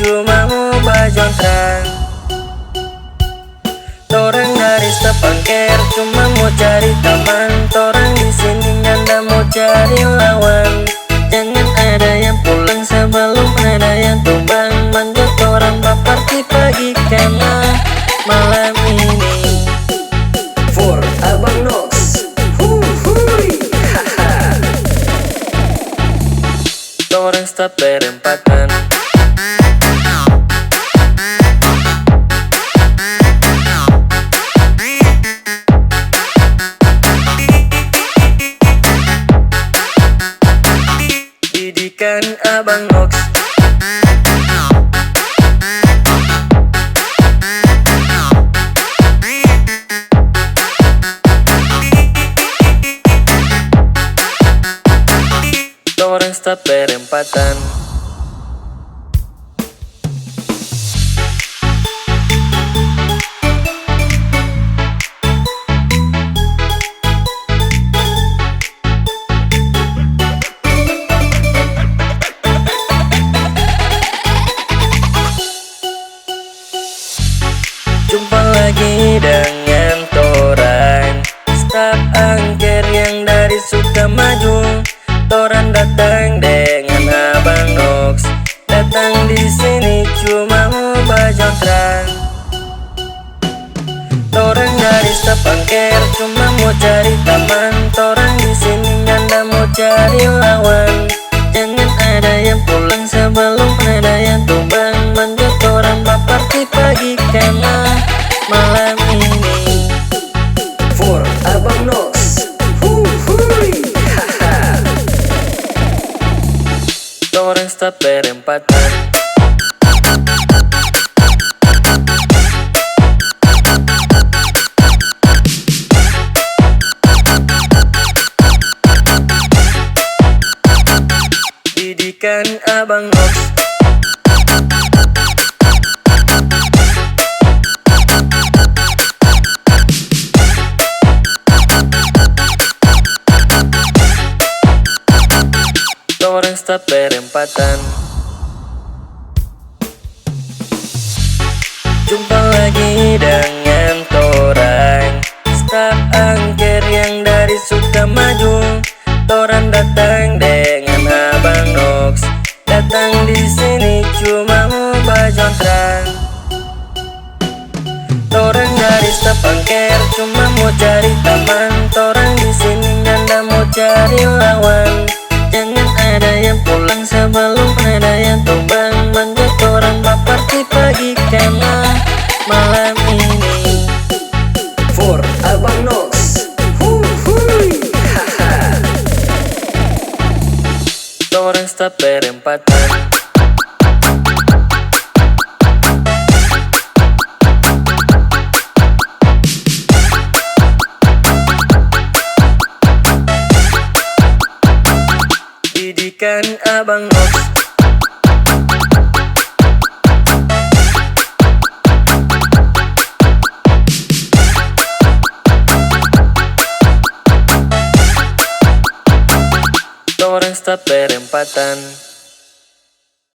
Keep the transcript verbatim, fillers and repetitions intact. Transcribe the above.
cuma mo bajontrang. Torang dari staf angker cuma mo cari tamang. Torang di sini nyanda mo cari lawan. Jangan ada yang pulang sebelum ada yang tumbang. Manja torang baparti pagi karna malam ini. For Abang Nox. Huhui. Haha. Torang staf perempatan. Didikan Abang Nox. Torang staf perempatan. Jumpa lagi dengan torang, staf angker yang dari Sukamaju. Torang datang dengan Abang Nox, datang di sini cuma mo bajontrang. Torang dari staf angker cuma mo cari tamang. Torang di sini nyanda mo cari lawan. Jangan ada yang pulang sebelum ada yang tumbang. Manja torang baparti pagi karna malam ini. For Abang Nox. Huhui. Haha. Torang staf perempatan. Didikan Abang Nox. Torang staf perempatan. Jumpa lagi dengan torang, staf angker yang dari Sukamaju. Torang datang dengan Abang Nox, datang di sini cuma mo bajontrang. Torang dari staf angker cuma mo cari tamang. Torang di sini nyanda mo cari lawan. Jangan ada yang pulang sebelum ada yang tumbang. Manja torang baparti pagi karna malam ini. For Abang Nox. Huhui. Haha. Torang staf perempatan. Didikan Abang Nox. Torang staf perempatan.